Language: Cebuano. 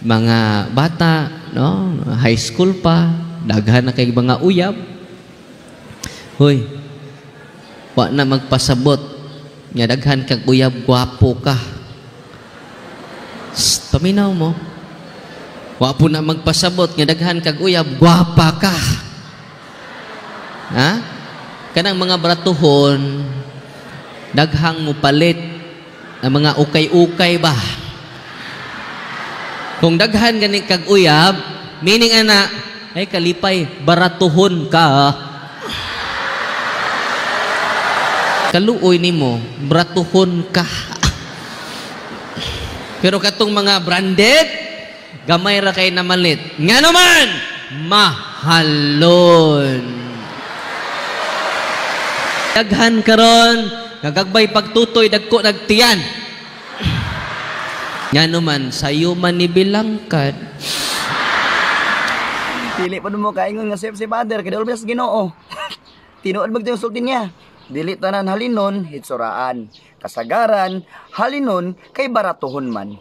Mga bata, no? High school pa, daghan na kay mga uyab. Hoy, wa na magpasabot nga daghan kag uyab, gwapo ka. Shh, paminaw mo. Wa po na magpasabot nga daghan kag uyab, gwapa ka. Ha? Kanang mga bratuhon, daghang mo palit ang mga ukay-ukay ba? Kung daghan gani kag uyab, meaning ana, ay kalipay, baratuhon ka. Kaluoy nimo, bratuhon ka. Pero katong mga branded, gamay ra kay namalit. Nga naman, mahalon. Daghan karon, nagagbay pagtutoy, dagko nagtiyan. Nga naman, sayo man ni bilangkad. Dili pa mo kaingon nga safe si Father kay dol sa Ginoo. Tinuod mag yung sulti niya. Dili tanan halinon hitsuraan. Kasagaran halinon kay baratuhon man.